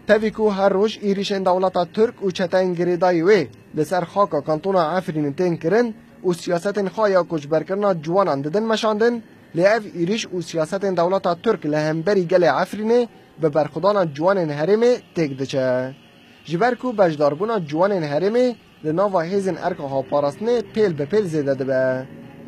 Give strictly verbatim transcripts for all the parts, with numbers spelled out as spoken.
Tevî ku her roj êrîşên dewleta Tirk û çeteyên girêdayî wê li ser xaka kantona Efrînê tên kirin û siyasetên xwe ya koçberkirina ciwanan didin meşandin, lê ev êrîş û siyasetên dewleta Tirk li hemberî gelê Efrînê bi berxwedana ciwanên herêmê têk diçe. Ji ber ku beşdarbûna ciwanên herêmê li nava hêzên erka xweparastinê pêl bi pêl zêde dibe.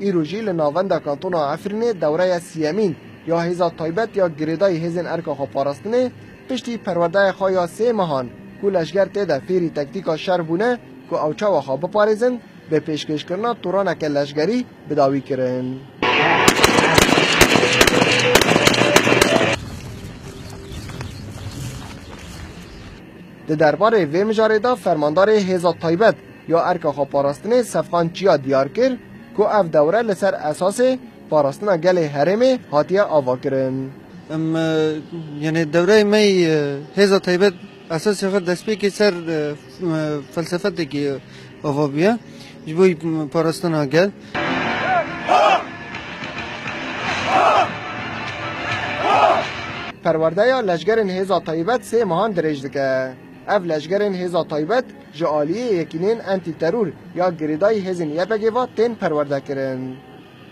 Îro jî li navenda kantona Efrînê dewreya siyemîn ya hêza taybet ya girêdayî hêzên erka xweparastinê piştî perwerdeya xwe ya sê mehan ku leşger tê de fêrî tektîka şer bûne ku ew çawa xwe biparêzin, bi pêşkêşkirina toraneke leşgerî bi dawî kirin. Di derbarê vê mijarê de fermandarê hêza taybet ya erka xweparastinê Sefqan Çiya diyar kir ku ev dewre li ser esasê parastina gelê herêmê hatiye avakirin. Em, e, yani dewreyê me yê, e, hêza taybet esasê xwe destpêkê ser, e, f-, e, felsefetekî ava bûye. Ji bo parastina gel. Perwerdeya leşgerên hêza taybet sê mehan dirêj dike. Ev leşgerên hêza taybet ji aliyê yekînên entîteror ya girêdayî hêzên Y P G ve tên perwerdekirin.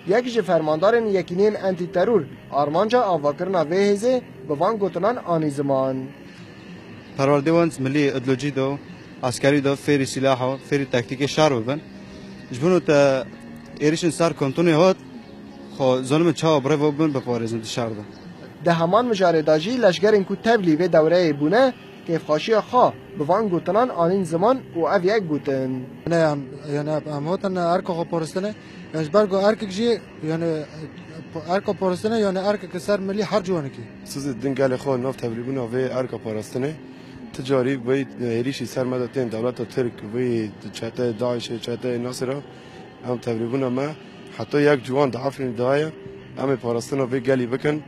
Yek ji fermandarên yekîniyên entîteror armanca avakirina vê hêzê bi van gotinan anî ziman. Perwerdê wan milî, îdeolojî de, eskerî de, fêrî sîlaha, fêrî taktîkê şer bibin. Ji bo te êrişên ser kantonê hat, xwe zalimên çawa birêve bibin, biparêzin di şer de. Di heman mijarê de jî leşgerên ku tevlî vê dewreyê bûne, kêfxweşiya xwe bi van gotinan anîn ziman û ev yek gotin. Ne em, yani em hatin erka xwe parastinê. Yani ji ber ku erkek jî, yani erka parastinê, yani erkek ser milî her ciwanekî. Siz din gelê xwe nav tevlîbûna vê erka parastinê. Ti carî vê êrîşî ser me de tên dewleta Tirk, vê çete DAIŞê, çete Nasira. Em tevlîbûna me heta yek ciwan di Efrînê daye, em ê parastina vê gelî bikin.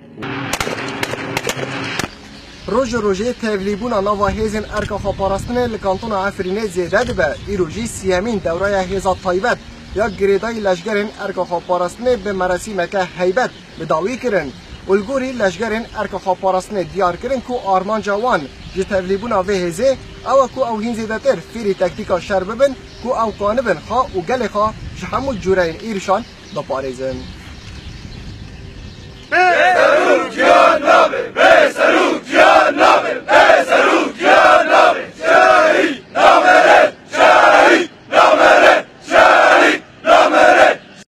Roj ji rojê tevlîbûna nava hêzên erka xweparastinê li kantona Efrînê zêde dibe. Îro jî siyemîn dewreya hêza taybet ya girêdayî leşgerên erka xweparastinê bi merasîmeke heybet bi dawî kirin û li gorî leşgerên erka xweparastinê diyar kirin ku armanca wan ji tevlîbûna vê hêzê ew e ku ew hîn zêdetir fêrî tektîka şer bibin ku ew kanibin xwe û gelê xwe ji hemû cûreyên êrişan biparêzin. Bê serok ciyan nabe, bê serok ciyan nabe, bê serok